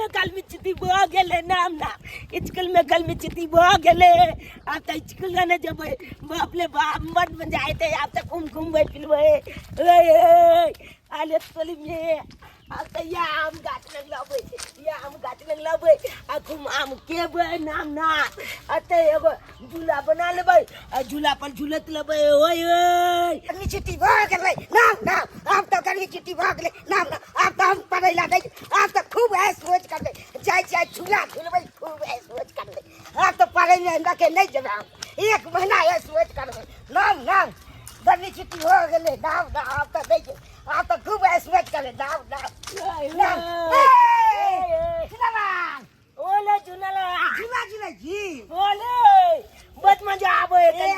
में गर्मी छुट्टी भऽ गेलै। नाम ना स्कूल में गर्मी छुट्टी भऽ गेलै। आब तऽ स्कूल नहि जेबै। बाप रे बाप, बड मजा एतै। आब तऽ घूम घूमबै फिरबै। ओए आले टोली में आब तऽ या आम गाछ लग लबै, या आम गाछ लग लबै आ घूम आम केबै। नाम ना एतै एगो झूला बना लेबै आ झूला पर झूलत लेबै। ओए ओए, गर्मी छुट्टी भऽ गेलै। नाम नाम, आब तऽ गर्मी छुट्टी भऽ गेलै। नाम नाम, आब तऽ हम पढ़ै ला नहि, आब तऽ खूब ऐश मौज करबै। जाइ जाइ झूला झूलबै, खूब ऐश मौज करबै। आब तऽ पढ़ै लए हमरा के नहि जेबै, हम एक महीना ऐश मौज करबै। नाम नाम, गर्मी छुट्टी भऽ गेलै। नाम नाम, आब तऽ नहि जेबै, आब तऽ खूब ऐश मौज करबै। नाम नाम नाम। ए, झूलालाल। ओले झूला। झूला झूलै छी। ओले बड मजा आबै है। ए,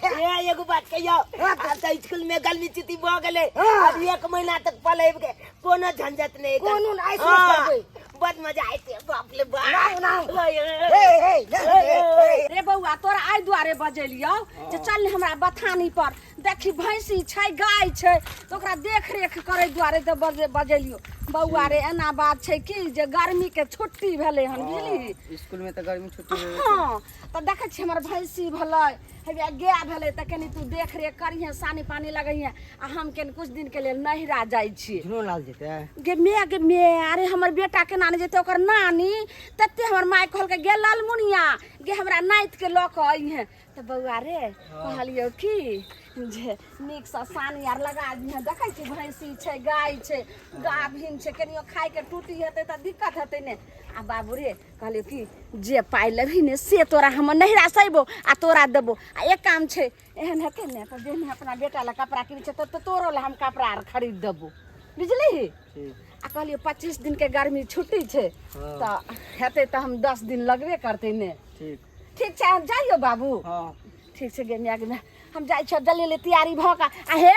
ए, एगो बात कहियो, आब तऽ स्कूल में गर्मी छुट्टी भऽ गेलै। हाँ। अब एक महीना तक पढ़ेब के कोनो झंझट नहीं। कोनो नहि, ऐश मौज करबै। बड मजा आइते, बाप रे बाप। नाम नाम। ओए, हे हे हे हे। रे बौआ, तोरा एहि दुआरे बजेलियौ जे चल ने हमरा बथानी पर, देखी भैंसी छै, गाय छै, तऽ ओकरा देख रेख करै दुआरे तऽ बजेलियौ। बौआ रे, एना बात छै कि जे गर्मीके छुट्टी भेलै हन, बुझली? स्कूल में तऽ गर्मी छुट्टी भेबे। हँ, तऽ देखै छियै हमर भैंसी भेलै, हेबे गाय भेलै, तऽ कनि तू देख रेख करिहेँ, सानी पानी लगैहेँ आ हम कनि कुछ दिनके लेल नैहरा जाइ छियै। झुनो लाल जेतै? गे मे, गे मे, अरे हमर बेटा केना नहि जेतै? ओकर नानी तते हमर माय कहलकै, गे लालमुनिया गे, हमरा नातिके लऽ कऽ अइहेँ। तऽ बौआ रे, कहलियौ कि जे नीकसँ सानी आर लगा दिहेँ। देखै छी भैंसी छै, गाय छै, गाभिन छै, कनियो खायके टूटी हेतै तऽ दिक्कत हेतै ने। आ बाबू रे, कहलियौ कि जे पाइ लेबही ने से तोरा हम नैहरा से अयबो आ तोरा देबो। आ एक काम छै, एहन हेतै ने तऽ जेहन अपना बेटा लए कपड़ा किनै छै तऽ तोरो लए हम कपड़ा आर खरीद देबो, बुझलिही? आ कहलियौ 25 दिनके गर्मी छुट्टी छै, तऽ हेतै तऽ हम 10 दिन लगबे करतै ने। ठीक। ठीक छै, हम जाइयो बाबू? हाँ। ठीक छै गे माय, गे माय, हम जाइ छियै जल्दी जल्दी तैयारी भऽ कऽ। आ हे,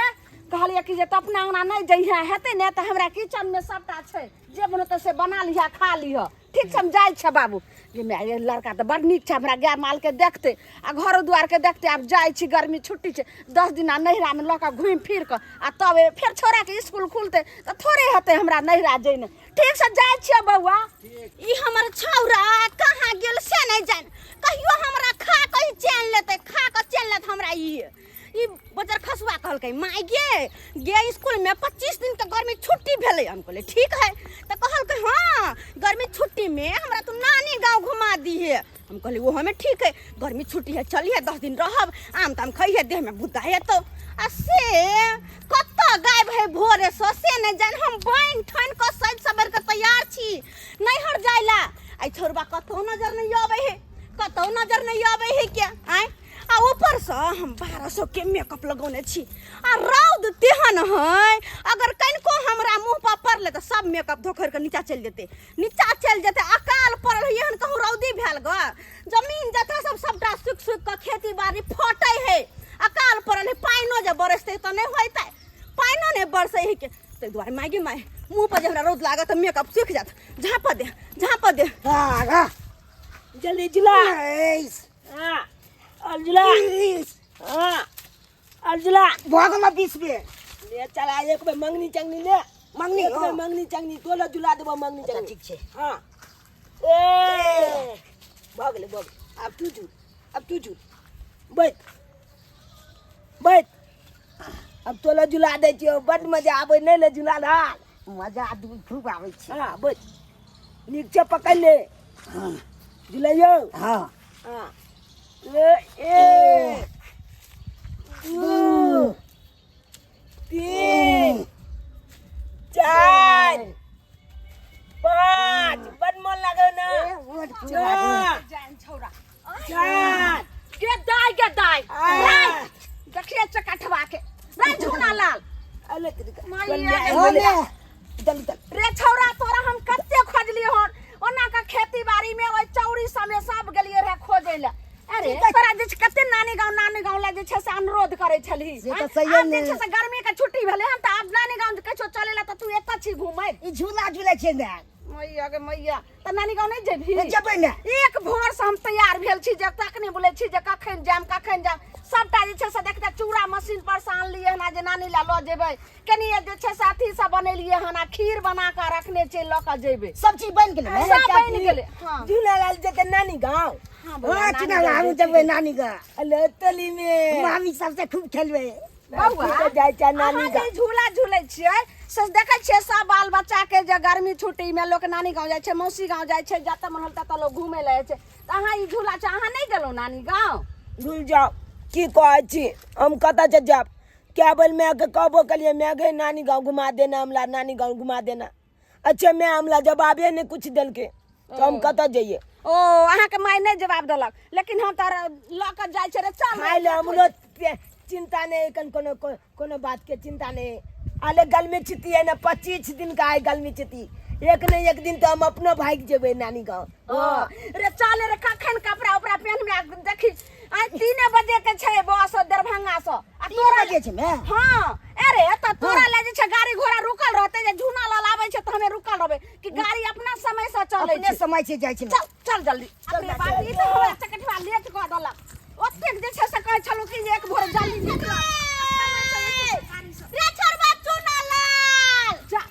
कहलियै कि जे तऽ अपना अङ्गना नहि जइहे, हेतै ने तऽ हमरा किचनमे सभटा छै, जे बनतै से बना लिहऽ, खा लिहऽ। ठीक छै, हम जाइ छियै बाबू। गे माय गे, लड़का तऽ बड़ नीक छै, हमरा गाय मालके देखतै आ घरो दुआरके देखतै। आब जाइ छी, गर्मी छुट्टी छै, 10 दिना नैहरामे लऽ कऽ घुमि फिर कऽ आ तब एबै। फेर छौड़ाके इसकुल खुलतै तऽ थोड़े हेतै हमरा नैहरा जैने। ठीक से जाइ छियै बौआ। ई हमर छौरा कहाँ गेल से नहि जान। कहियो हमरा खा कऽ ही चैन लेतै, खा कऽ चैन लेत हमरा। ई बजर खसुआ कहलकै, माय गे गे, स्कूल में 25 दिन के गर्मी छुट्टी भेलै। हम कहलियै ठीक है। तऽ कहलकै, हाँ, गर्मी छुट्टी में हमरा तू नानी गाँव घुमा दीहे। हम कहलियै ओहो में ठीक है, गर्मी छुट्टी है, चलिहे, 10 दिन रहब, आम ताम खइहे, देह में बुद्धा हेतौ। आ से कतऽ गायब है भोरे से से नहि जान। हम बनि ठनि कऽ सजि सवरि कऽ तैयार छी नैहर जाय ला, आइ छोड़बा कतहु नजर नहि अबै है, कतहु नजर नहि अबै है के आँय। आ ऊपरसँ हम 1200 के मेकअप लगौने छी आ रौद तेहन है, अगर कनिको हमरा मुँह पर पड़लै तऽ सब मेकअप धोखरि कऽ नीचा चलि जेतै, नीचा चलि जेतै। अकाल पड़ल है, एहन कहूँ रौदी भेल ग, जमीन जथा सब सबटा सुखि सुखि कऽ खेती बाड़ी फटै है। अकाल पड़ल है, पानिओ जे बरसतै तऽ नहि होइतै, पानिओ नहि बरसै है के। ताहि दुआरे माय गे माय, मुँह पर जे हमरा रौद लागत तऽ मेकअप सुखि जायत। झाँप दे, झाँप दे। 12। जल्दी झूला। 19। हाँ, और झूला। 20। हाँ, और झूला। भऽ गेल 20 बेर। ले चला, एक बेर मंगनी चंगनी ले। मंगनी, एक बेर। हाँ। मंगनी चंगनी तोला झुला देबो, मंगनी अच्छा, चंगनी। ठीक छै। हाँ, ए भऽ गेलै, भऽ गेलै। आब तू झूल, आब तू झूल। बैठ बैठ, आब तोला झुला दै छियौ। बड मजा आबै नहि ले झुला लाल? मजा दू खूब आबै छै। हाँ, बैठ, नीक छै, पकड़ ले, झुलैयौ। हाँ। हाँ, ले, एक, दू, तीन, चारि, पाँच। बड मन लागल ने? ए, बड खूब लागल। छः, जान छौड़ा। सात। गे दाय, गे दाय। आठ। देखिए चकठवा के रे झूना लाल। अले तेरी माइया गे। हो ने, चल चल। रे छौड़ा, तोरा हम कते खोजलियै हन। ओना का खेती बाड़ी में ओहि चौरी सबमे सब गेलियै रहे खोजै लए। अरे तोरा जे छै कते नानी गाँव, नानी गाँव लए जे छै से अनुरोध करै छलही। से तऽ आँय? सहिए आब जे ने। छै से गर्मी के छुट्टी भेलै हन तऽ आब नानी गाँव कहियो चलै लए तऽ तू एतऽ छी घुमैत। ई झूला झूलै छै ने। मैया गे मैया, तऽ नानी गाँव नहि जेबही? जेबै ने। एक भोर से हम तैयार भेल छी जे तखने बोलै छी जे कखन जायब कखन जायब। सबटा जे छै से देखते चूड़ा मशीन पर से आनलियै हन जे नानी लए लऽ जेबै। कनि जे छै से अथी सब बनेलियै हन आ खीर बना कऽ रखने छियै, लऽ कऽ जेबै। सब चीज बनि गेलै? सब बनि गेलै। हँ, झूलालाल जेतै नानी गाँव। हँ बौआ, हँ नानी चुना, गाँव हमहूँ जेतै। जेबै नानी गाँव। अले तली में मामी सबसे खूब खेलबै। बौआ, तऽ जाइ छै नानी अहाँ जे गाँव। झूला झूलै छियै से देखै छियै सब बाल बच्चा के जे गर्मी छुट्टी में लोक नानी गाँव जाइ छै, मौसी गाँव जाइ छै, जतऽ मन होल ततऽ लोक घूमै लए जाइ छै। तऽ अहाँ ई झूला छै, अहाँ नहि गेलहुँ नानी गाँव? झूल जाओ, की कहै छी, हम कतऽ से जायब? क्या बोल, मैं के कहबो कलिए, मैं गए नानी गाँव घुमा देना हमला, नानी गाँव घुमा देना। अच्छा, मैं हमला जवाबे नहीं कुछ देलके, तो हम कतऽ जइए? ओ अहाँके माय नहि जवाब देलक, लेकिन हम तऽ लऽ कऽ जाइ छै रे, चल। खाय ले हमरो चिंता नहीं, कन कोनो कोनो बात के चिंता नहीं। अले गर्मी छुट्टी है ना, 25 दिन का है गर्मी छुट्टी, एक नहीं एक दिन तो हम अपनो भाग जेबै नानी गाँव। ओ रे चल रे, कखन कपड़ा उपड़ा पहनमे देखी, आइ 3 बजे के छै बस दरभंगा से। आ 3 तोरा बजे छै ने? हाँ, अरे तऽ तोरा ले जे छै गाड़ी घोड़ा रुकल रहतै, जे झूना लाल आबै छै तऽ हमे रुकल रहबै कि गाड़ी अपना समय से चलै अपने छै? समय से जाइ छै। चल चल जल्दी। अपने बाप, ई तऽ हमरा चकटवा लेट कऽ देलक। ओतेक जे छै से कहै छलहुँ कि जे एक भोर जल्दी निकल। रे छोड़बा चुना लाल। जा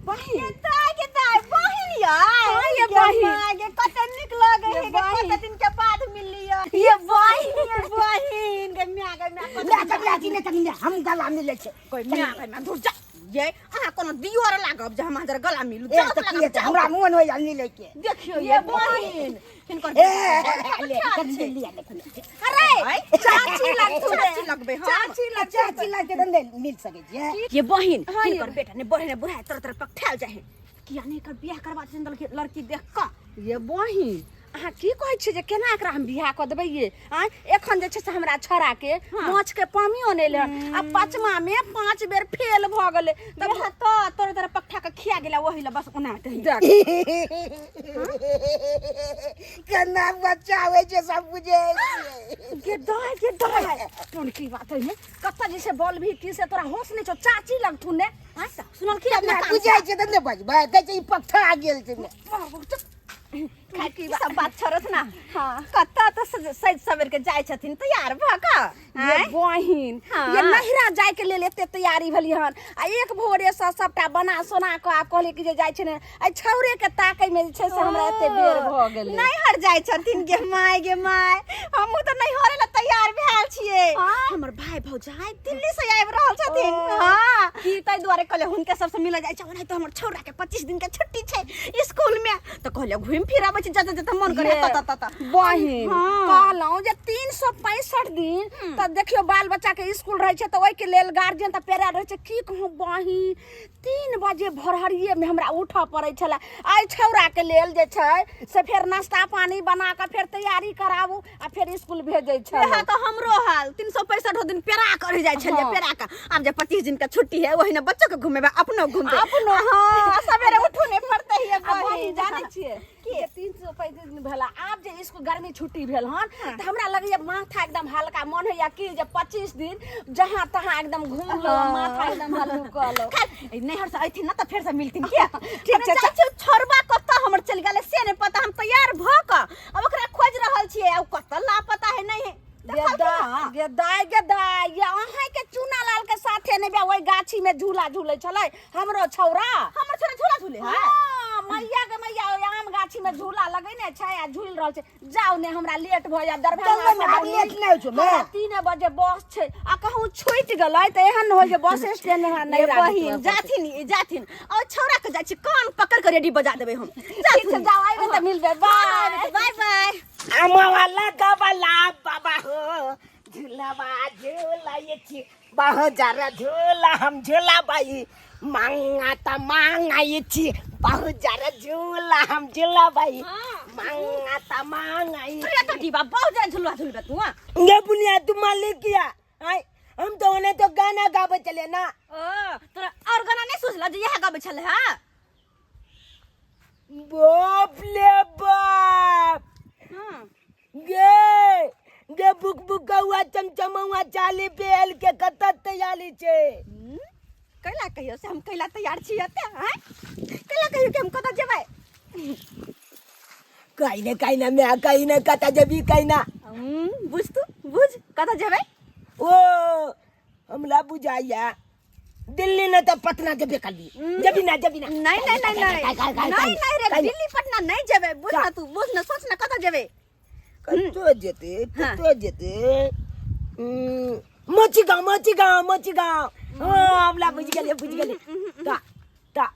बहिन। दाय के दाय, बहिन यै। हाँ, ये बहिन। माय गे, कते नीक लगै ये है गे, बहिन। कते दिन के बाद मिललियै ये बहिन। ये बहिन गे, माय गे माय, कते लै तऽ लै, नहि तनी हम गला मिलै छै। कोई माय गे माय, दूर जा ये। अहाँ कोनो दियोर लागब जे हम अहाँ जरा गला मिलू? ए जाउ तऽ लागब, की हेतै? जाउ। हमरा मोन होइया मिलै के। देखियौ ये ये बहिन। बहिन, हिनकर ए ले, कनी मिल लिया ले, कनी। अरे चाची लगथु रे। चाची लगबै हम। चाची लगथु। चाची लगतै तऽ नहि मिल सकै छियै। ये बहिन, हाँ, ये हिनकर बेटा ने बढ़े ने बुढ़ाए तरह तरह पकठायल जाइ है, किया ने एकर बियाह करबा देथिन लड़की, लड़की देख कऽ। ये बहिन, अहाँ की कहै छियै जे केना एकरा हम बियाह कऽ देबै? ये आँय, एखन जे छै से हमरा छोड़ाके माछ के पानियो नहि एलै हन आ पचमा मे 5 बेर फेल भऽ गेलै। तब वएह तऽ तोरे तोरे पकठा के खिया गेला, ओहि लए बस ओना दही। देख केना बच्चा होइ छै सब बुझै छियै। गे दाय गे दाय, कोन की बात है ने, कतऽ जे छै बोल भी की से तोरा होश नहि छौ? चाची लगथुन ने। आँय तऽ सुनलखिन अपना केना कान बुझै छै तऽ नहि बजबै, कहै छै ई पकठा गेल छै ने। खैर, की सब बात छोड़त ना। हाँ, कतऽ तऽ सज सवेर के जाइ छथिन तैयार भऽ कऽ? ये आँय? बहिन, हाँ। ये नहिरा जाय के लेल एते तैयारी भेलियै हन आ एक भोरे से सबटा बना सोना कऽ आब कहलियै कि जे जाइ छै ने, एहि छौरे के ताकै मे जे छै से हमरा एते बेर भऽ गेलै। नैहर जाइ छथिन। गे माय गे माय, हमहूँ तऽ नैहरे लए तैयार भेल छियै। हाँ। हमर भाय भौजाई दिल्ली से आबि रहल छथिन। ओ। हाँ, की ताहि दुआरे कहलियै हुनके सबसँ मिलऽ जाइ छै। ओनाहितो हमर छौड़ा के 25 दिन के छुट्टी छै स्कूल में, तऽ कहलियै घुमि फिर आबै छी, जतऽ जतऽ मन करे ये ततऽ ततऽ। बहिन, हाँ। कहलहुँ जे 365 दिन तऽ देखियौ बाल बच्चा के स्कूल रहै छै, तऽ ओहिके लेल गार्जियन तऽ पेरा रहै छै। की कहूँ बहिन, 3 बजे भोरहरिये में हमरा उठऽ पड़ै छलै एहि छौड़ाके लेल जे छै से फेर नाश्ता पानी बना कऽ फेर तैयारी कराबू आ फेर स्कूल भेजै छलै। वएह तऽ हमरो हाल, 365 दिन पेरा कर जाइ छलियै। हाँ। पेरा कऽ आब जे 25 दिन के छुट्टी है, ओहिना बच्चो के घुमेबै, अपनो घुमबै। अपनो। हाँ, सवेरे उठू नहि पड़तै। ये आ बहिन, बहिन, जानै छियै जे 335 दिन भेला, आब जे स्कूल गर्मी छुट्टी भेल हन तऽ हमरा लगैया माथा एकदम हल्का, मन होइया कि जे 25 दिन जहाँ तहाँ एकदम घूम लो, माथा एकदम हल्लुक कऽ लो। खैर, नैहर से अयथिन ना तऽ फेर से मिलथिन। किया ठीक छै, जाइ छियै। छोड़बा कतऽ हमर चलि गेलै से नहि पता। हम तैयार भऽ कऽ अब ओकरा खोजि रहल छियै, आब कतऽ लापता है नहि है। देखलखिन हँ? गे दाय गे दाय, ये अहाँ के चूना लाल के साथे नहि बे ओहि गाछी में झूला झूलै छलै हमरो छौड़ा। हमर छोरा झूला झूले है? हाँ, मैया के मैया, ओहि आम गाछी में झूला लगेने छै आ झूल रहल छै। जाउ ने, हमरा लेट भऽ जायत दरभंगा चल ने, से आब बहिन। लेट नहि होइ छौ, ने? हमरा 3 बजे बस छै आ कहूँ छूटि गेलै तऽ एहन होइ जे बस स्टैंड हमरा नहि ये राखत। बहिन, जाथिन ई जाथिन और छौड़ा के जाइ छी कान पकड़ के रेडी बजा देबै हम। ठीक छै, जाउ, आइबे तऽ मिलबै। बाय बाय बाय। आमावाला गबला बाबा हो झूलावा झूलाये छी बाहो जरा झूला हम झूला बाई मांगा त मांगाई छी बाहो जरा झूला हम झूला बाई मांगा त मांगाई। रे तो डिबा बहुत जान झुलवा झुलबे तू। हाँ? ये बुनिया तू मालिक किया आय, हम तो उन्हें तो गाना गावे चले ना। ओ तोरा और गाना नहीं सोचला जे इएह गाबै छलै? हाँ बाप ले बाप। हाँ। गे गे बुक बुक हुआ चमचमौआ चाली पेल के कत तैयारी छे? कैला कहियो से हम कैला तैयार छी एते? आँय, कैला कहियो कि हम कतऽ जेबै? कहीं ना कहीं ना मैं कहीं ना कता जबी कहीं ना। बुझ तू बुझ कतऽ जेबै। ओ हमरा बुझाइया दिल्ली न तऽ पटना जेबे करबी, जबी ना जबी ना। नहीं नहीं नहीं नहीं नहीं नहीं रे, दिल्ली पटना नहीं जेबै। बुझ ना तू, बुझ ना, सोच ना कतऽ जेबै। कतो जेते? कतो जेते? मोची गाँव, मोची गाँव, मोची गाँव। हाँ, हमरा बुझ गेलै, बुझ गेलै। ता ता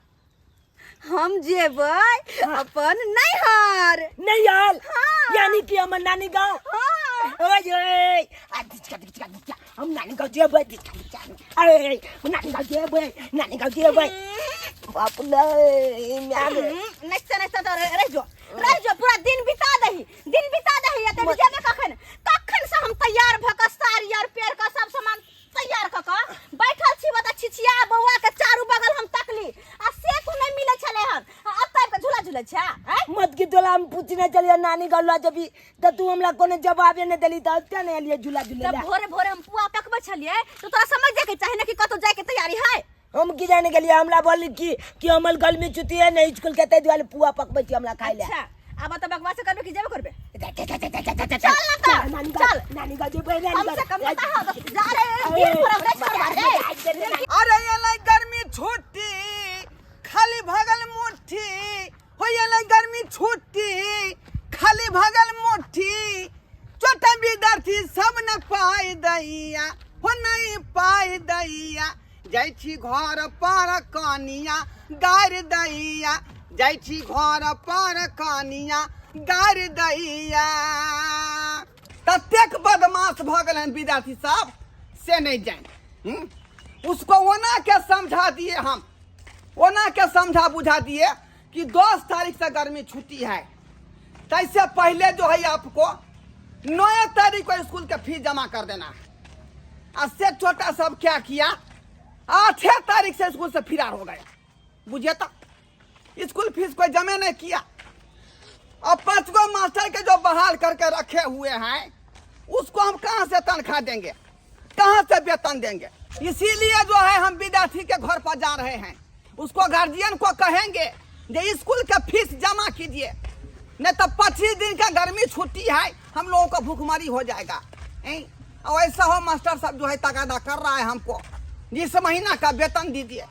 हम जेबै अपन नैहर। नैहर? हाँ। यानी कि हमर नानी गाँव? हाँ। ओए ओए, आ दिचका दिचका दिचका, हम नानी गाँव जेबै। दिचका दिचका, अरे नानी गाँव जेबै, नानी गाँव जेबै। बाप रे, म्या गे। नचते नचते तो रह जो, रह जो, पूरा दिन बिता दही, दिन बिता दही। या तेरी जेबे कखन? कखन से हम तैयार भ क साड़ी आर पेर क सब सामान तैयार क क बैठल छी। बता छिछिया बौआ के चारू बगल हम तकली आ से तू नहीं मिले छले हन, आ अब तक झूला झूले छे हैं? मत की तोला हम पूछने चलिए नानी गाँव ला जबी त तू हमरा कोनो जवाबे नहीं देली त क्या नहीं एलिए झूला झूले जब ला? भोरे भोरे हम पुआ पकबै छलिए तो तोरा समझ जाए के चाहे ना कि कतौ जाए के तैयारी है। हम की जाने के लिए? हमरा बोली कि हमर गर्मी छुट्टी है नहीं स्कूल के, ताहि दुआरे पुआ पकबै छी हमरा खाइ ले। अच्छा, आब तऽ बकवास करबे कि जेबे करबे? चल चल ना तऽ, नानी चल। गाँव, नानी गाँव जेबै, नानी कम से गाँव। कम पता हो तो जा रे, दिन भर हम नहीं छोड़बा रे। अरे एलै गर्मी छुट्टी, खाली भगल मुट्ठी हो। एलै गर्मी छुट्टी, खाली भगल मुट्ठी। छोटा विद्यार्थी सब न पाई दैया हो, नहीं पाई दैया। जाइ छी घर पर कनिया गारि दैया, जाइ छी घर पर कनिया गारि दैया। ततेक बदमाश भऽ गेल हन विद्यार्थी सब से नहीं जान। उसको ओना के समझा दिए हम, ओना के समझा बुझा दिए कि 10 तारीख से गर्मी छुट्टी है, तैसे पहले जो है आपको 9 तारीख को स्कूल के फीस जमा कर देना है। आ से छोटा सब क्या किया, 8 तारीख से स्कूल से फिरार हो गया। बुझिए तो स्कूल फीस कोई जमे नहीं किया। अब 5 गो मास्टर के जो बहाल करके रखे हुए हैं उसको हम कहाँ से तनख्वाह देंगे, कहाँ से वेतन देंगे? इसीलिए जो है हम विद्यार्थी के घर पर जा रहे हैं, उसको गार्जियन को कहेंगे जे स्कूल का फीस जमा कीजिए, नहीं तो 25 दिन का गर्मी छुट्टी है, हम लोगों को भूखमरी हो जाएगा। हैं? और ऐसा हो मास्टर साहब जो है तगादा कर रहा है हमको, जिस महीना का वेतन दीजिए,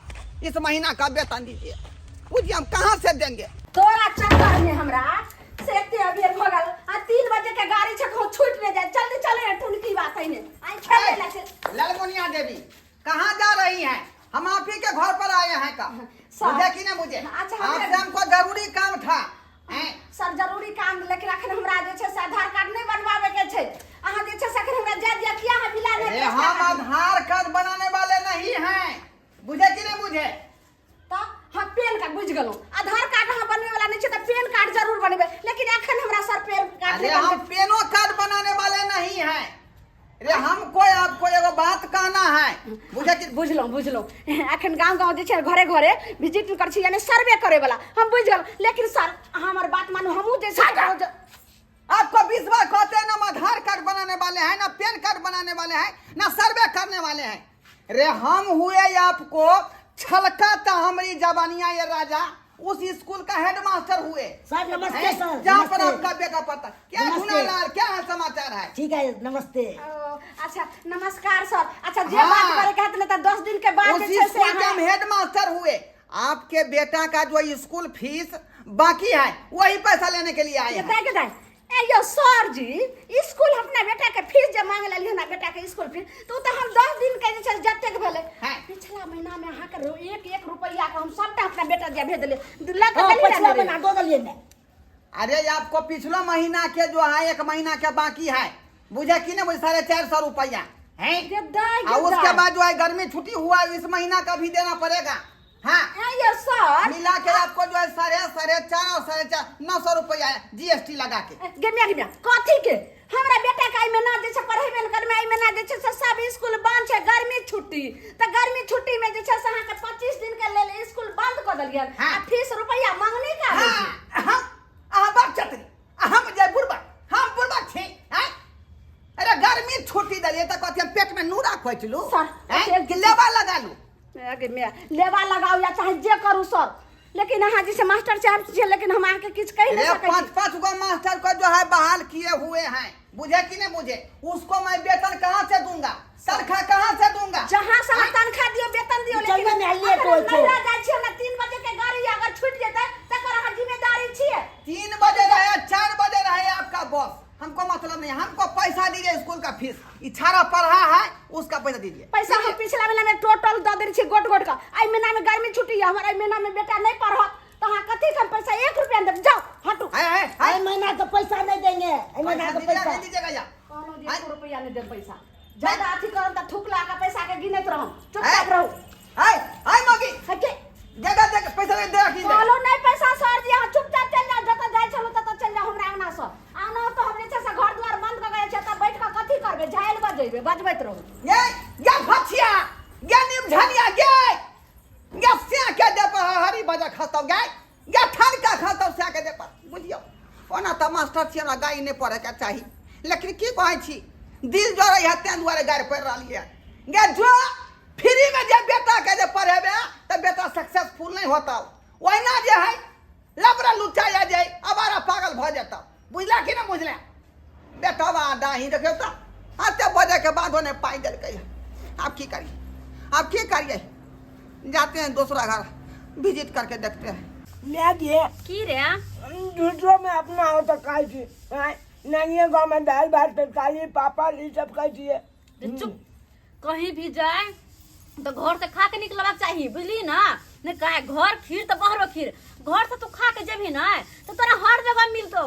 इस महीना का वेतन दीजिए। पूछिए हम कहाँ से देंगे? तोरा चक्कर में हमरा से एते अबेर भऽ गेल आ 3 बजे के गाड़ी छै, कहूँ छूट नहि जाए। जल्दी चले, टुनकी बात है ने आई खेले ला छै। लालमुनिया देवी कहाँ जा रही हैं? हम आप ही के घर पर आए हैं का सर। मुझे कि नहीं मुझे अच्छा, हमरा- आपसे हमको जरूरी काम था हैं? सर जरूरी काम, लेकिन अखन हमरा जे छै से आधार कार्ड नहि बनवावे के छै। अहाँ जे छै से अखन हमरा जाय दिअ, किया अहाँ मिला नहि अरे हम आधार कार्ड बनाने वाले नहीं हैं, बुझे कि नहीं बुझे? तऽ हम पेन कार्ड बुझि गेलहुँ, आधार कार्ड अहाँ बनबै वाला नहि छै तऽ पेन कार्ड जरूर बनेबै, लेकिन अखन हमरा सर पेन कार्ड अरे नहि हम बनबै। पेनो कार्ड बनाने वाले नहीं हैं रे, हमको आपको एगो बात कहना है, बुझे कि बुझलहुँ बुझलहुँ। अखन गाँव गाँव जे छै घरे घरे विजिट करै छी, यानी सर्वे करे वाला, हम बुझि गेलहुँ। लेकिन सर अहाँ हमर बात मानू, हमहूँ जे छै आपको 20 बार कहते हैं ना, हम आधार कार्ड बनाने वाले हैं ना पेन कार्ड बनाने वाले हैं ना सर्वे करने वाले हैं। रे हम हुए आपको छलका था हमारी जवानिया, ये राजा उस स्कूल का हेडमास्टर हुए। सर नमस्ते। हैं? सर जहाँ पर नमस्ते। आपका बेटा पड़ता। क्या नमस्ते। झूना लाल क्या है समाचार है? ठीक है, नमस्ते। ओ, अच्छा नमस्कार सर। अच्छा जे हाँ। बात करे के हत ने तऽ 10 दिन के बाद उस जे छै से स्कूल के हम अहाँ- हेडमास्टर हुए। आपके बेटा का जो स्कूल फीस बाकी है वही पैसा लेने के लिए आए हैं। दाइ के दाइ, ए यौ सर जी, स्कूल अपना बेटा के फीस जे मांग लेलियै हमरा बेटा के स्कूल फीस, तऽ ओ तऽ हम 10 दिन के जे छै जतेक भेलै हैं। पिछला महीना में अहाँके एक एक रुपैआ के हम सबटा अपना बेटा जे भेज देलियै, लऽ कऽ हाँ, देलियै पिछला ने रे। महीना दऽ देलियै ने। अरे आपको पिछला महीना के जो है 1 महीना के बाकी है, बुझे कि नहीं बुझे? 450 रुपया है। गे दाइ, गे और उसके दाइ। बाद जो है गर्मी छुट्टी हुआ इस महीना का भी देना पड़ेगा। हाँ ए यौ सर, मिला के आपको जो है 4.5 और 4.5 900 रुपया जीएसटी लगा के। गे मिया, गे मिया, कथी के? हमरा बेटा के एहिमे ना जे छै पढ़ेबे ने करमे, एहिमे ना जे छै से सब स्कूल बंद छै, गर्मी छुट्टी, तऽ गर्मी छुट्टी में जे छै से अहाँके 25 दिन के लेल स्कूल बंद कऽ देलियन हाँ। आ फीस रुपैआ मंगनी का आबै छै? हाँ, हम अहाँ बड़ चतरी, हम जे बुढ़बा, हम बुढ़बा छी हैं? अरे गर्मी छुट्टी देलियै तऽ कहतियै हम पेट में नूरा खोचलू सर, हैं? कि लेबा लगा लू? अगे मिया, लेबा लगाउ या चाहे जे करू सर, लेकिन अहाँ जैसे मास्टर साहब छियै, लेकिन हम अहाँके किछु कहि नहि अरे सकै पांच छी। पांच गो मास्टर को जो है बहाल किए हुए हैं, बुझे कि नहीं बुझे? उसको मैं वेतन कहाँ से दूंगा, तनख्वाह कहाँ से दूंगा? जहाँ से अहाँ तनख्वाह दियौ, वेतन दियौ, चल लेकिन ना, लेट अगर होइ हम छौ। नैहरा जाइ छियै, हमरा 3 बजे के गाड़ी अगर छूटि जेतै तकर अहाँ जिम्मेदारी छियै। 3 बजे रहे, 4 बजे रहे आपका बॉस, हमको मतलब नहीं, हमको पैसा दीजिए स्कूल का फीस, इछारा पढ़ा है उसका पैसा दीजिए। पैसा हम पिछला महीना में टोटल दऽ देने छियै गोट गोट के। एहि महीना में गर्मी छुट्टी यऽ, हमर एहि महीना में बेटा नहि पढ़त तऽ अहाँ कथी के हम पैसा 1 रुपया नहि देब। जाउ हटू। है, है, है। एहि महीना के पैसा नहीं देंगे, एहि महीना पैसा के दीजिएगा पैसा। नहीं दीजिएगा या? कहलहुँ जे आँय? 1 रुपया नहि देब पैसा। ज्यादा अथी करब तऽ थूक लगा के पैसा के गिनैत रहब। चुपचाप आँय? रहू। आय, आय मौगी। हके। देगा, देगा, पैसा नहीं देगा कि नहीं? कहलहुँ नहि पैसा सर जी, अहाँ चुपचाप चलि जाउ, जतऽ जाइ छलहुँ ततऽ चलि जाउ हमरा अङ्गना सँ। अङ्गना तऽ हम जे छै से घर दुआर बंद कऽ के जाइ छियै, तऽ बैठ कऽ कथी करबै? झालि बजेबै, बजबैत रहू। ये, ये भछिया, ये निमझनिया, ये, ये सिया के दे पर हरी बजा खतौ, ये, ये ठनका खतौ सिया के दे पर, बुझियौ। ओना तऽ मास्टर छी, हमरा गारि नहि पढ़े के चाही, लेकिन की कहै छी, दिल जरै है तें दुआरे गारि पढ़ि रहलियै। ये जो फ्री में जे बेटा के जे पढ़ेबे तऽ बेटा सक्सेसफुल नहीं होता, ओहिना जे है लबरा लुच्चा या जे आवारा पागल भऽ जेतौ, बुझला कि नहि बुझला? बेटवा डाही देखियौ तऽ एते बजे के बादो नहि पाइ देलकै। आब की करिए, आब की करिए? जाते हैं दूसरा घर विजिट करके देखते हैं। मैं गे की रे? दूसरों में अपना हो तो खाई थी, नानिए गाँव में दाल भात तरकारी पापड़ ई सब खाई थी। जे चुप, कहीं भी जाए तो घर से खा के निकलबाक चाही, बुझली ना? नहीं कहे घर खीर तो बाहरो खीर, घर से तू खा के जेबही ना तो तोरा हर जगह मिलतो।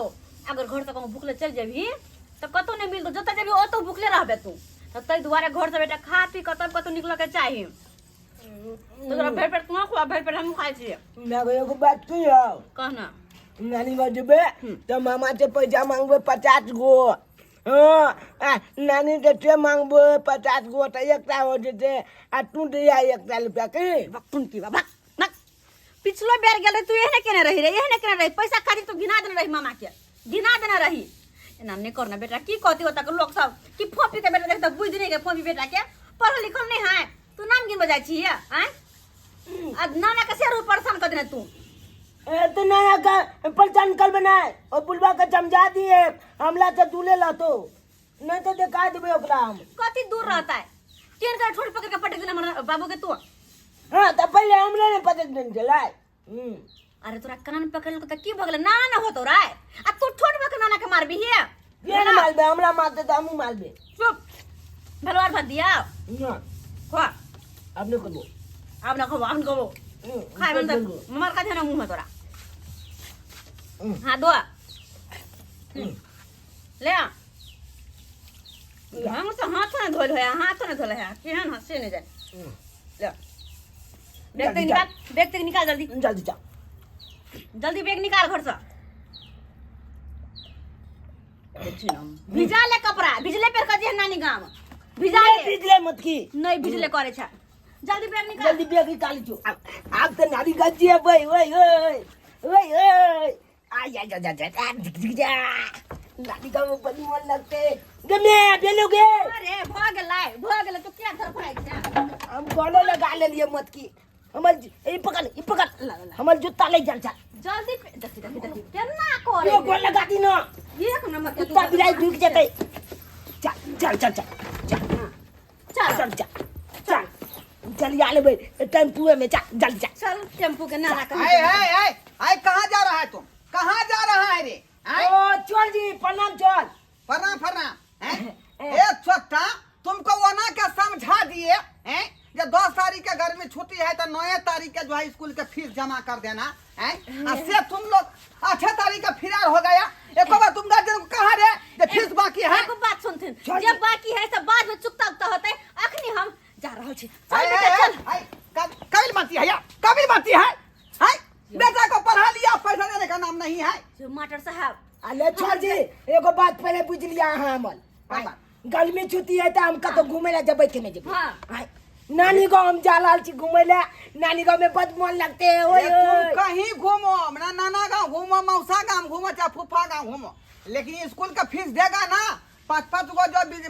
अगर घर से कहूँ भूखले चल जेबही तो कतौ नहीं मिलतो, जतऽ जेबही ओतौ भूखले रहबे तू। तो ताहि दुआरे घर से बेटा खा पी के तब कतौ निकलऽ के चाही। तो तोरा भरि पेट तू खुआ, भरि पेट हमहूँ खाइ छियै। मैं एगो बात की हौ? कह ना। नानी गाँव जेबे तो मामा से पैसा मांगबे 50 गो, हाँ, आ नानी से से मांगबे 50 गो तो एकटा हो जेते, आ तू दिया 1 रुपया की। बक की बा, बक बक। पिछलो बेर गेल रही तू एहने केने रही रे, एहने केने रही, पैसा खातिर तू घिना देने रही मामा के, घिना देने रही। एना नहीं करना बेटा, की कहती होता के लोग सब कि फोपी के बेटा देख त बुझि नहीं के फोपी बेटा के पढ़ल लिखल नहीं है, तू नाम गिन बजाय छी आय? आ नाना के शेरू परेशान कर देने तू। ए तो नाना का परेशान कर बनाए और बुलवा के समझा दिए हमला से दूले लतो, नहीं तो दिखा देबे ओकरा हम। कथी दूर रहता है, केन का ठोड़ पकड़ के पटक देने हमरा बाबू के तू। हाँ तो पहले हमरे ने पटक देने चलाए। अरे तोरा कान पकड़ के त की भगले नाना ना होतो रे, आ तू ठोड़ पकड़ नाना के मारबी हे? ये ना मारबे, हमरा मारते तो हमू मारबे। चुप भलवार भात दिया ना खा। अब नहीं करबो। अब ना खबो, अब ना खबो। खाए बंद मार का ध्यान मुंह में तोरा। हाँ दो ले आ। हम तो हाथ ने धोल है, हाथ ने धोल है, केहन हंसे नहीं जाए। ले बैग तक निकाल, बैग तक निकाल जल्दी। जल्दी जा, जल्दी बैग निकाल घर से। भिजा ले कपड़ा, भिजले पर कजे नानी गाम भिजा ले। भिजले मत की नहीं भिजले करे छा, जल्दी बैग निकाल, जल्दी बैग निकाल जो। आप तो नानी गजी है भाई, ओए ओए ओए ओए आ जा जा जा जा दिख दिख जा नानी गाम में बड़ी मन लगते गमे बेलोगे। अरे भ गेलै, भ गेलै, तू किया धरफड़ाइ छा? हम गलो लगा ले लिए मत की, हमर ई पकड़, ई पकड़, हमर जूता ले चल चल जल्दी। देखी देखी देखी केना करे, यो गोल लगा दी ना, एक नंबर के कुत्ता बिलाई ढुक जेतै। चल चल चल चल चल चल चल चल चल चल आ लेबै टेम्पुए में, चल जल्दी चल चल टेम्पू के नारा कर। आए आए आए आए, कहाँ जा रहा है तुम, कहाँ जा रहा है रे? आए? ओ चल जी, प्रणाम चल। प्रणाम प्रणाम। ए छोटा, तुमको वो ना क्या समझा दिए हैं जब 10 तारीख के गर्मी छुट्टी है तो 9 तारीख के जो है स्कूल के फीस जमा कर देना है, और से तुम लोग 8 तारीख का फिरार हो गया। एक बार तुम गार्जियन को कहा रे जे फीस बाकी है? एगो बात सुनथिन, जे बाकी है सब बाद में चुकता उकता होते, अखनी हम जा रहल छी। चल बेटा चल। कबिल बाती है या कबिल बाती है, है बेटा को पढ़ा लिया, पैसा देने का नाम नहीं है। जो मास्टर साहब अरे चल जी, एगो बात पहले बुझ लिया अहाँ हमर। हाँ। गर्मी छुट्टी है तो हम कतौ घूमे ला जबै के नहीं जबै। हाँ। नानी गाँव हम जा रहल छी घूमे ला, नानी गाँव में बड मन लगते है। ओए, ए, तुम ओए। कहीं घूमो, अपना नाना गाँव घूमो, मौसा गाँव घूमो, चाहे फूफा गाँव घूमो, लेकिन स्कूल का फीस देगा ना पाँच पाँच गो जो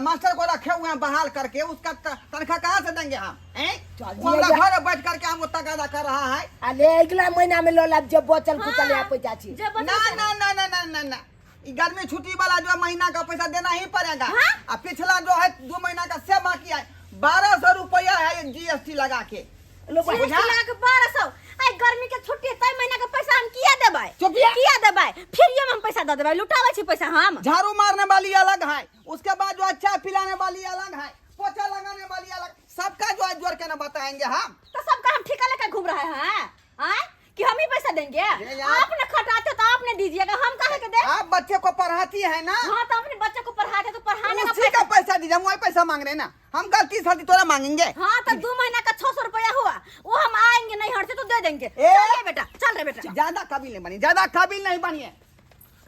मास्टर को रखे हुए हैं बहाल करके, उसका तनख्वाह कहाँ से देंगे हम? हैं? चल वो हमरा दिया जा। घर बैठ करके हम वो तगादा कर रहा है। अरे अगला महीना में लो लाब जब बचल कुचल हाँ। आ पैसा छी। जे बचल ना से- ना ना ना ना ना ना, ई गर्मी छुट्टी वाला जो महीना का पैसा देना ही पड़ेगा। हाँ? आ पिछला जो है 2 महीना का से बाकी है 1200 रुपया है जीएसटी लगा के। लो भाई। जीएसटी लगा के 1200। आई गर्मी के छुट्टी तय महीना के पैसा हम किया देबै? चुपिया। किया देबै? फिर ये हम पैसा दे देबै, लुटाबै छी पैसा हम। झाड़ू मारने वाली अलग है, उसके बाद जो है चाय पिलाने वाली अलग है, पोछा लगाने वाली अलग, सबका जो है जोड़ के ना बताएंगे हम। तो सबका हम ठेका लेकर घूम रहे हैं आए कि हम ही पैसा देंगे? ये यार- आप ने खटाते तो आपने दीजिएगा, हम काहे के दे? आप बच्चे को पढ़ाती है ना? हाँ, तो अपने बच्चे को पढ़ाते तो पढ़ाने का उसी का पैसा दीजिए, हम वही पैसा मांग रहे हैं ना, हम गलती सलती थोड़ा मांगेंगे। हाँ, तो 2 महीना का 600 रुपया हुआ, वो हम आएंगे नहीं हर से तो दे देंगे। ए! चल रे बेटा, चल रे बेटा। ज्यादा काबिल नहीं बनी, ज्यादा काबिल नहीं बनिए।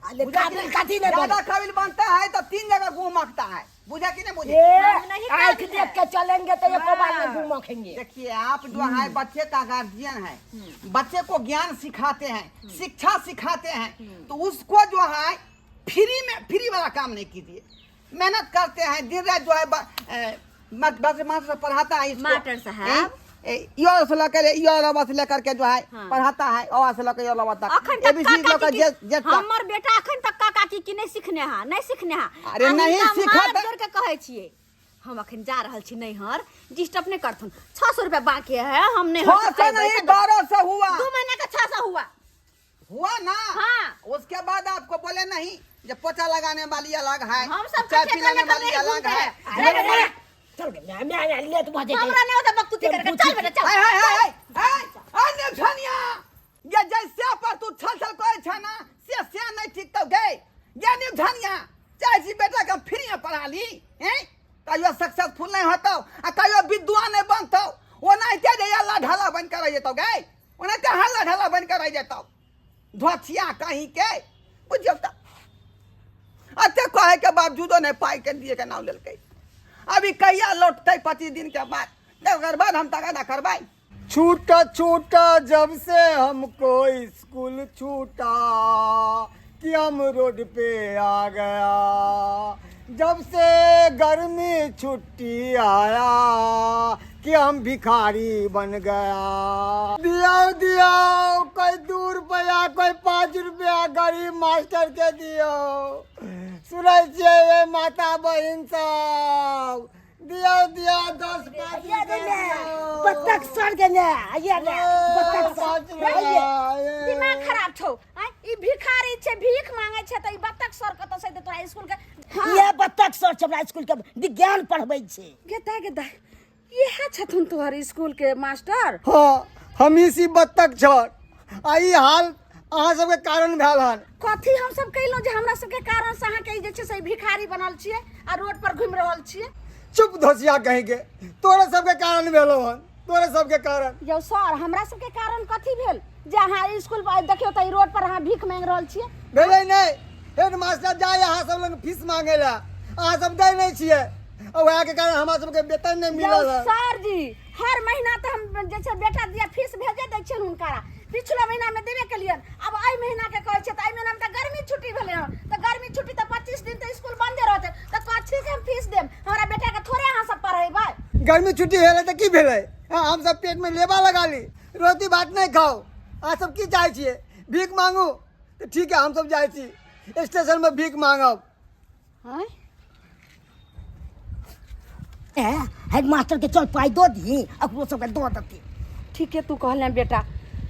अरे बुझा कि काबिल नहीं? कथी नहीं ज्यादा बने? काबिल बनता है तो 3 जगह मुंह मांगता है, बुझा कि नहीं बुझे? ए, हम नहीं आँख काबिल देख है। के चलेंगे तो एको बार हाँ। में घूम खेंगे। देखिए आप जो है बच्चे का गार्जियन है, बच्चे को ज्ञान सिखाते हैं, शिक्षा सिखाते हैं, तो उसको जो है फ्री में फ्री वाला काम नहीं कीजिए। मेहनत करते हैं दिन रात जो है बस मास्टर पढ़ाता है इसको। मास्टर साहब। यो से लेकर यो रवा से लेकर के जो है हाँ। पढ़ाता है, अवा से लेकर यो रवा तक। अखन तक ए बी सी काका लेकर की जे तक। हमर बेटा अखन तक काका की की नहीं सिखने हा, नहीं सिखने हा। अरे आ नहीं हुनका सिखा मार त- जोड़ के कहै छियै हम अखन जा रहल छी नैहर, डिस्टर्ब नहीं करथुन। 600 रुपया बाकी है, हम नहीं 600 नहीं, 1200 हुआ। 2 महीना का 600 हुआ। हुआ ना? हाँ। उसके बाद आपको बोले नहीं जब पोछा लगाने वाली अलग है, हम सब चाय ठेका पिलाने लेकर वाली नहीं अलग घूमते है। हैं। अरे अरे, अरे, चल बे, मैं, मैं, मैं, ले तू भाजे। हमरा नहीं होता बकतूती करके। चल बेटा, चल। हाय, हाय, हाय, हाय, हाय, हाय, नेवछनिया। ये जैसे पर तू छल छल कहै छै ना, से से नहीं ठीक तो गए। ये नेवछनिया, चाहे छी बेटा के फ्री में पढ़ा ली, हैं? कहियो सक्सेसफुल नहीं होतौ, आ कहियो विद्वान नहीं बनतौ। ओनाहिते जे अल्लाह ढाला बन के रहि जेतौ गए, ओनाहिते हल्ला ढाला बन के रहि जेतौ। धोथिया कहीं के, बुझियौ तऽ। अते कहै के बावजूदो नहीं पाई के दिए के नाम लेलकै। अभी कहिया लौटतै 25 दिन के बाद, तकर बाद हम तगादा करबै। छूटा छूटा जब से हमको स्कूल छूटा कि हम रोड पे आ गया, जब से गर्मी छुट्टी आया कि हम भिखारी बन गया। दियो दियो कोई 2 रुपया कोई 5 रुपया गरीब मास्टर के दियो। सुनै छियै ये माता बहिन सब, दियो दियो 10 5 ये रुपया ने दियो। बत्तख सर के ने, ये ने बत्तख सर। 5 रुपया, ये। दिमाग खराब छौ। आँय, ई भिखारी छै, भीख मांगे छै त ई बत्तख सर कतऽ से देतौ तोरा स्कूल के? हाँ। ये बत्तख सर छै, हमरा स्कूल के विज्ञान पढ़बै छै। गेदा गेदा, इएह छथुन तोहर स्कूल के मास्टर? हाँ, हम इसी बत्तख छर। आ ई हाल अहाँ सबके कारण भेल हन। कथी हम सब कैलहुँ जे हमरा सबके कारण से अहाँके ई जे छै से भिखारी बनल छियै आ रोड पर घुमि रहल छियै? चुप धोसिया कहीं के, तोरे सबके कारण भेलो हन, तोरे सबके कारण। यौ सर, हमरा सबके कारण कथी भेल जे अहाँ स्कूल पर देखियौ तऽ ई रोड पर अहाँ भीख मांगि रहल छियै? भेलै नहि, हेड मास्टर जाय अहाँ सब लग फीस मांगे ला, अहाँ सब दै नहि छियै, आ वएह के कारण हमरा सबके वेतन नहि यौ मिलल हन। सर जी, हर महीना तऽ हम जे छै बेटा दिया फीस भेजे दै छियनि हुनकारा, पिछला महीना में देबे केलियनि, आब एहि महीना के कहै छियै तऽ एहि महीना में तऽ गर्मी छुट्टी भेलै हन, तऽ गर्मी छुट्टी तऽ 25 दिन तऽ स्कूल बंदे रहतै, तऽ कथी के हम फीस देब? हमरा बेटा के थोड़े अहाँ सब पढ़ेबै। गर्मी छुट्टी भेलै तऽ की भेलै? हाँ, हम सब पेट में लेबा लगा ली, रोटी भात नहीं खाओ। अहाँ सब की चाहै छियै? भीख मांगू तऽ ठीक है, हम सब जाइ छी स्टेशन में भीख मांगब। आँय? ए, हेड मास्टर के चल पाई दो दी, अकरो सबके दो देती। ठीके तू कहले बेटा,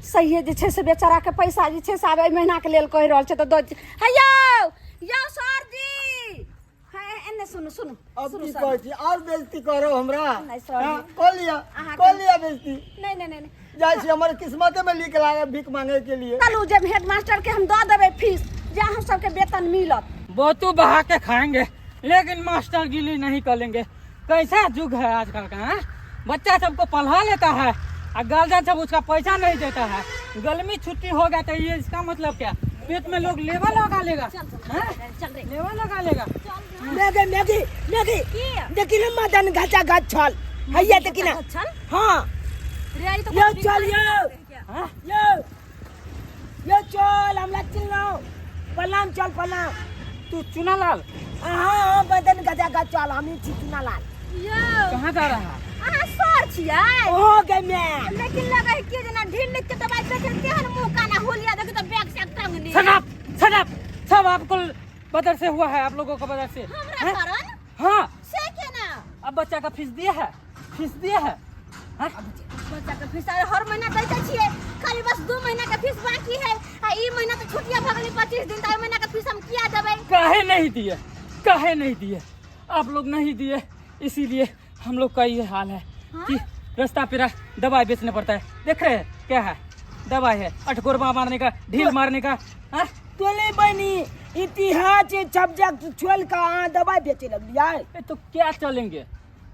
सहिए जे छै से बेचारा के पैसा जे छै से आब एहि महीना के लेल कहि रहल छै तऽ दऽ दी। हे यौ, यौ सर जी, हे एने सुनू, सुनू, अब सुनू की सर। कहै छी, और बेइज्जती करो हमरा? नहि सर जी। हाँ, कऽ लिअ, अहाँके- कऽ लिअ बेइज्जती। नहि, नहि, नहि, नहि। जाइ छी, हमर किस्मते में लिख लागल भीख मांगे के लिए। चलू जे हेडमास्टर के हम दऽ देबै फीस, जे अहाँ सबके वेतन मिलत। बोतू बहा के खाएंगे लेकिन मास्टर गिली नहीं करेंगे। कैसा युग है आजकल का, हाँ? बच्चा सबको पढ़ा लेता है और गार्जियन सब उसका पैसा नहीं देता है। गर्मी छुट्टी हो गया तो ये इसका मतलब क्या, पेट में लोग लेवा लगा लेगा, हाँ? लेवा लगा लेगा। Maggi, Maggi, Maggi. की? देखी ना मदन घाचा घाच छल। हैया देखी ना। घाचा छल? हाँ। रे, ई तो यो कुछ चल, यो। हाँ? यो। यो चल, हमरा चिल्लाओ। प्रणाम चल, प्रणाम। तू चुनालाल? हाँ हाँ बदन गजा गज चल हम ही छी चुना लाल। यौ कहाँ जा रहा है? अहाँ सर छियै? हो गए मैं। लेकिन लगे है कि जेना ढील लिख के दवाई बेचल तेहन मुंह काना होलिया देखी तो बैग सैग टंगने। Shut up, shut up. सब आपको बदर से हुआ है, आप लोगों का बदर से। हमरा हैं? कारण? हाँ। से केना? अब बच्चा का फीस दिया है, फीस दिया है, हाँ? बच्चा के फीस हर महीना दैते छियै, खाली बस 2 महीना के फीस बाकी है आ ई महीना तो छुट्टिया भऽ गेलै 25 दिन, तऽ एहि महीना के फीस हम किया देबै? काहे नहीं दिए, काहे नहीं दिए आप लोग? नहीं दिए इसीलिए हम लोग का ये हाल है। हाँ? कि रास्ता पेरा दवाई बेचने पड़ता है। देख रहे हैं क्या है, दवाई है, अठगोरबा मारने का, ढील मारने का। हाँ? तोले बनी इतिहास सब्जेक्ट छोड़ का अहाँ दवाई बेचे लगलियै। ए तो क्या चलेंगे,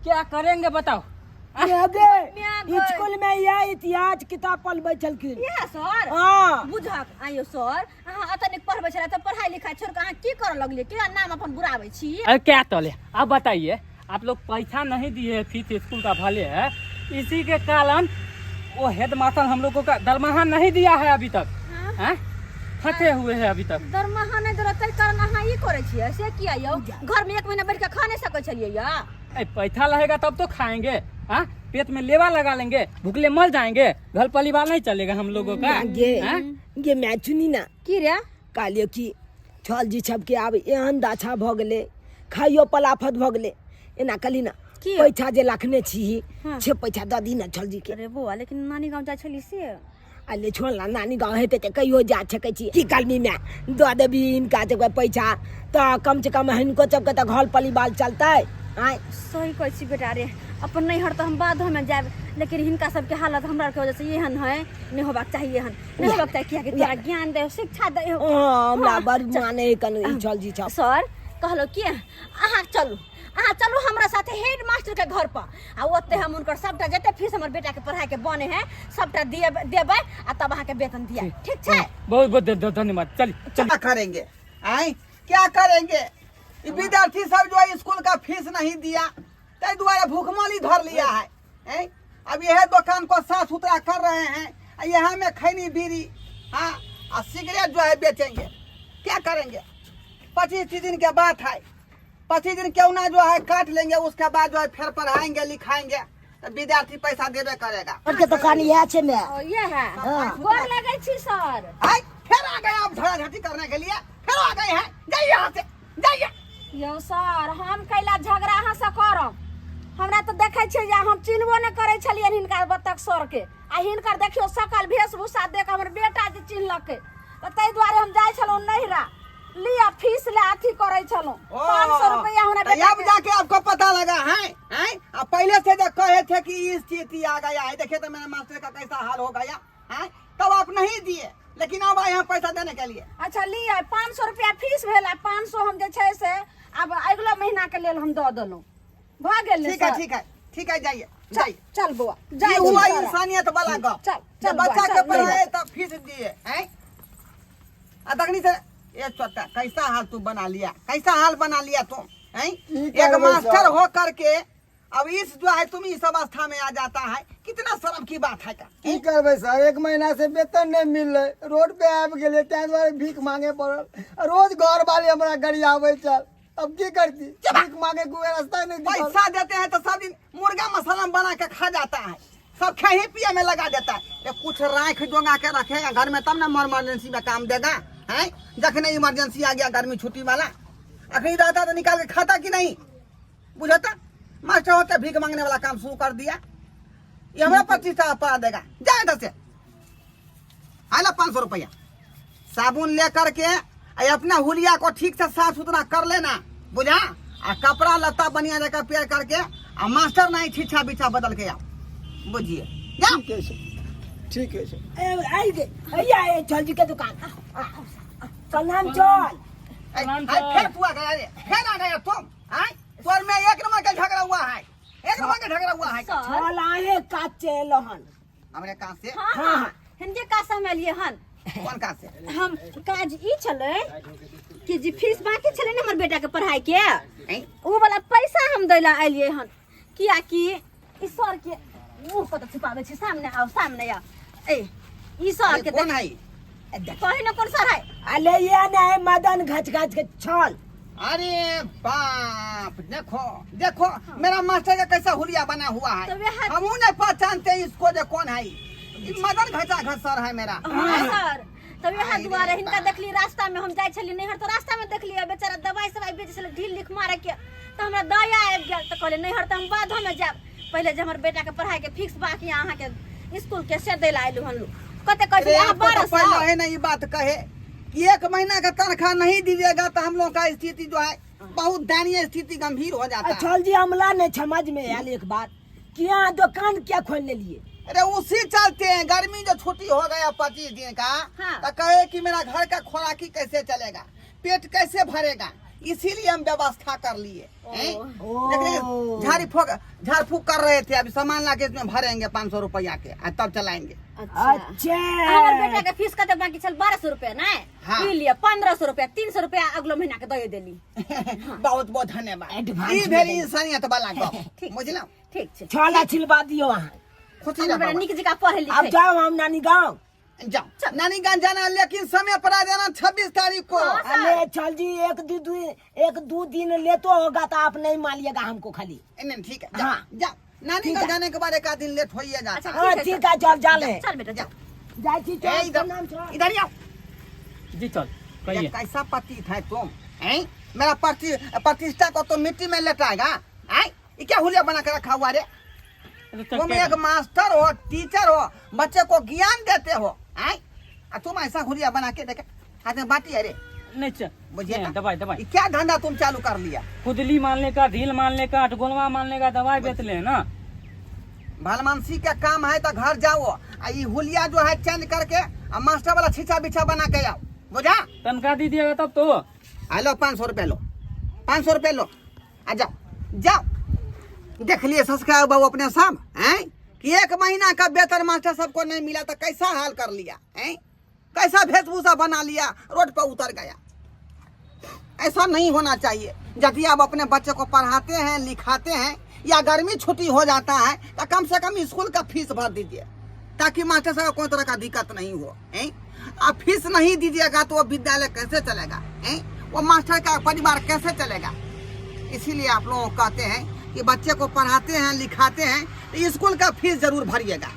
क्या करेंगे बताओ? गे स्कूल में यह इतिहास किताब पढ़बै छलखिन। इएह सर? हाँ। बुझक आइयो सर, अहाँ अतनिक पढ़बै छलै तऽ पढ़ाई लिखाई छोड़ के अहाँ की करऽ लगलियै? किया नाम अपन बुराबै छी? अरे क्या तले, आप बताइए, आप लोग पैसा नहीं दिए फीस स्कूल का भले है, इसी के कारण वो हेड मास्टर हम लोगों का दरमाहा नहीं दिया है अभी तक। हाँ? फंसे हुए हैं अभी तक। दरमाहा नहि देलक ताहि कारण अहाँ ई करै छियै? से किया यौ? घर में 1 महीना बैठ के खा नहि सकै छलियै या? ए, पैसा रहेगा तब तो खाएंगे। हाँ, पेट में लेवा लगा लेंगे, भूखले मर जाएंगे, घर परिवार नहीं चलेगा हम लोगों का। गे हाँ? गे मैं चुनी ना की रे? कहलियै कि छल जी सबके आब एहन दाछा भऽ गेलै, खाइयो पलाफत भऽ गेलै, एना कहली ना की? पैसा जे रखने छी हाँ। से पैसा दऽ दी ना छल जी के। अरे बौआ, लेकिन नानी गाँव जाइ छली से? अले छोड़ ना, नानी गाँव हेतै तऽ कहियो जा सकै छी। की कहलमी मैं दऽ देबी हिनका सबके पैसा तऽ कम से कम हिनको सबके तऽ घर परिवार चलतै। आँय सही कहै छी बेटा रे, अपन नैहर तऽ हम बादोमे जायब, लेकिन हिनका सबके हालत हमरा आरके वजह से एहन है, नहि होबाक चाही, एहन नहि होबाक चाही, कियाकि तोरा ज्ञान दै, शिक्षा दै। हँ, हमरा बड़ माने कन ई छल जी सब। सर कहलो कि अहाँ चलू, अहाँ चलू हमरा साथे हेड मास्टर के घर पर, आ ओते हम हुनकर सबटा जते फीस हमर बेटा के पढ़ाई के बने है सबटा दिए देबै आ तब अहाँ के वेतन दिया। ठीक छै? बहुत बहुत धन्यवाद। चलिए चलिए। क्या करेंगे आए, क्या करेंगे? ई विद्यार्थी सब जो है स्कूल का फीस नहीं दिया तै दुआरे भूखमरी धर लिया है। हैं? अब यह दुकान को साफ सुथरा कर रहे हैं, यहाँ में खैनी बीड़ी हाँ और सिगरेट जो है बेचेंगे। क्या करेंगे? 25 दिन के बात है, 25 दिन क्यों ना जो है काट लेंगे, उसके बाद जो है फिर पढ़ाएंगे लिखाएंगे तो विद्यार्थी पैसा देबे करेगा। और के दुकान यह छे में। ओ, ये है। हाँ। गोर लगे छी सर। आय फिर आ गए आप झगड़ा झटी करने के लिए, फिर आ गए हैं, जाइए यहाँ से जाइए। यौ सर, हम कैला झगड़ा अहाँ से करब? हमरा तऽ देखै छियै जे हम चिन्हबो नहि करै छलियनि हिनका बतक सर के, आ हिनकर देखियौ सकल वेशभूषा देख हमर बेटा जे चिन्हलकै, तऽ ताहि दुआरे हम जाइ छलहुँ नैहरा लिअ फीस ले अथी करै छलहुँ। 500 रुपया हमरा तो बेटा अब जाके आपको पता लगा है, हैं? अब पहले से जब कहे थे कि इस चीज आ गया है, देखिए तो मेरे मास्टर का कैसा हाल हो गया है, तब आप नहीं दिए, लेकिन अब आए हैं पैसा देने के लिए। अच्छा लिअ, 500 रुपया फीस भेल आ 500 हम जे छै से आब अगिला महीना के लेल हम दऽ देलहुँ। भऽ गेल ने ठीक है, सर? ठीक है, ठीक है, जाइए, चल, जाइए। चल बौआ, ये जाइए हुआ सर। इंसानियत वाला गप। चल, जब चल बौआ, बच्चा के चल, पढ़ाए तब फीस दिए हैं, आ तखनी से ये छोटा कैसा हाल तू बना लिया, कैसा हाल बना लिया तुम हैं? की एक करबै मास्टर सर? हो करके अब इस जो है तुम इस अवस्था में आ जाता है, कितना शर्म की बात है का। की करबै सर, 1 महीना से वेतन नहीं मिललै, रोड पे आबि गेलियै ताहि दुआरे भीख मांगे पड़ल। रोज घर वाले हमरा गरियाबै छल, अब की करती, भीख मांगे के रास्ता नहीं दिखल। पैसा देते हैं तो सब दिन मुर्गा मसाला बना के खा जाता है, सब खेही पिए में लगा देता है। ये कुछ राख जोगा के रखेगा घर में तब ना इमरजेंसी में काम देगा, हैं? जखने इमरजेंसी आ गया गर्मी छुट्टी वाला, अखनी रहता तो निकाल के खाता कि नहीं, बुझता? मास्टर होते भीख मांगने वाला काम शुरू कर दिया, ये हमारा 25 टाका पा देगा, जा इधर से। आला 500 रुपया साबुन ले करके अपना हुलिया को ठीक से साफ सुथरा कर लेना, बुझा? आ कपड़ा लत्ता बढ़िया जगह पेर करके, आ मास्टर नहीं छिछा बिछा बदल के आओ, बुझिए। जा। ठीक है सर, ठीक है सर। ए, आई गे, हैया, ए, चल जी के दुकान। आ, आ, आ, प्रणाम चल। ए, प्रणाम आई, सर। फिर तू आ गया रे, फिर आ गया तुम, आय? तोर में एक नंबर का झगड़ा हुआ है, एक नंबर का झगड़ा हुआ है। सर। चल आहे काचे लहन। हमरे कहाँ से? हाँ, हाँ, हिनके का समय लिए हन। कौन कहाँ से? हम काज ई छलै कि जे फीस बाकी छलै ने हमर बेटा के पढ़ाई के, हैं? ओ वाला पैसा हम दै ला एलियै हन, कियाकि ई सर के मुंह कतऽ छुपाबै छी, सामने आओ, सामने आओ। ए, ई सर अरे के कौन देख- है? कही ना कौन सर है? अले ये नहीं मदन घच घच के छल। अरे बाप, देखो देखो मेरा मास्टर का कैसा हुलिया बना हुआ है। तो वह- हम नहीं पहचानते इसको जो कौन है, ई मदन घचा घसर है मेरा। हाँ सर, तब इएह अरे दुआरे हिनका बाप। देखली रास्ता में, हम जाइ छली नैहर तऽ रास्ता में देखलियै बेचारा दवाई सवाई बेचै छलै ढील लिख मारे के, तऽ हमरा दया आबि गेल तऽ कहलियै नैहर तऽ हम बादो में जायब, पहिले जे हमर बेटा के पढ़ाई के फिक्स बाकी अहाँके स्कूल के से दै लए अयलहुँ हन। कते कहै अरे छलै अहाँ आपको तो 1200। पहले है ना ये बात कहे कि 1 महीना का तनख्वाह नहीं दीजिएगा तो हम लोग का स्थिति जो है बहुत दयनीय स्थिति गंभीर हो जाता है। चल जी, हमला नहीं समझ में आयल एक बात कि यहाँ दुकान क्या खोल ले लिए? अरे उसी चलते हैं, गर्मी जो छुट्टी हो गया 25 दिन का, हाँ। तो कहे कि मेरा घर का खुराकी कैसे चलेगा, पेट कैसे भरेगा, इसीलिए हम व्यवस्था कर लिए हैं? ओ। देख रहे, झाड़ फूक कर रहे थे, अभी सामान लाके इसमें भरेंगे 500 रुपया के आ तब चलाएंगे। अच्छा। अच्छा। हमर बेटा के फीस कते बाकी छल? 1200 रुपया नै? हाँ। ई लिअ 1500 रुपया, 300 रुपया अगलो महीना के दए देली। बहुत बहुत धन्यवाद। एडवांस ई में भेल देली। इंसानियत वाला गप, ठीक। बुझलहुँ? ठीक छै। छोला छिलवा दियो अहाँ। खुशी हमर रह बेटा बाबा। नीक जकाँ पढ़े अब लिखे। जाओ हम नानी गाँव। जाओ नानी गांव जाना, लेकिन समय पर आ जाना 26 तारीख को। हाँ। अरे चल जी, एक दो दिन ले तो होगा तो आप नहीं मानिएगा हमको खाली। नहीं ठीक है, जाओ। हाँ। जाओ नानी ठीक गांव है। जाने के बाद एक आध दिन लेट हो ही जाता। अच्छा। हाँ ठीक है, ठीक है, चल जा ले। चल बेटा, जाओ। जाइ छी, ए, चल। इधर प्रणाम चल। इधर ही आओ। जी चल ये कहिए। कैसा पति है तुम हैं? मेरा प्रतिष्ठा को तो मिट्टी में लेटाएगा हैं? ये क्या हुलिया बना के रखा हुआ रे? अरे तो तुम क्या- एक मास्टर हो, टीचर हो, बच्चे को ज्ञान देते हो हैं? और तुम ऐसा हुलिया बना के देखे, हाथ में बाटी है रे। नहीं चल बुझिए नहीं, ना? दवाई दवाई। ये क्या धंधा तुम चालू कर लिया? खुदली मारने का, ढील मारने का, अटगोलवा मारने का दवाई बेच ले ना। भलमानसी का काम है तो घर जाओ आ ये हुलिया जो है चेंज करके आ मास्टर वाला छिछा बिछा बना के आओ, बुझा? तनख्वाह दीजिएगा तब तो। आ लो 500 रुपया लो, 500 रुपया लो, आ जाओ जाओ। देख लिए सब्सक्राइब बाबू अपने सब हैं कि 1 महीना का वेतन मास्टर सबको नहीं मिला तो कैसा हाल कर लिया हैं, कैसा वेशभूषा बना लिया, रोड पर उतर गया। ऐसा नहीं होना चाहिए। यदि आप अपने बच्चे को पढ़ाते हैं लिखाते हैं या गर्मी छुट्टी हो जाता है तो कम से कम स्कूल का फीस भर दीजिए ताकि मास्टर साहब को कोई तरह का दिक्कत नहीं हो हैं? आप फीस नहीं दीजिएगा तो वो विद्यालय कैसे चलेगा हैं? वो मास्टर का परिवार कैसे चलेगा? इसीलिए आप लोगों को कहते हैं कि बच्चे को पढ़ाते हैं लिखाते हैं तो स्कूल का फीस जरूर भरिएगा।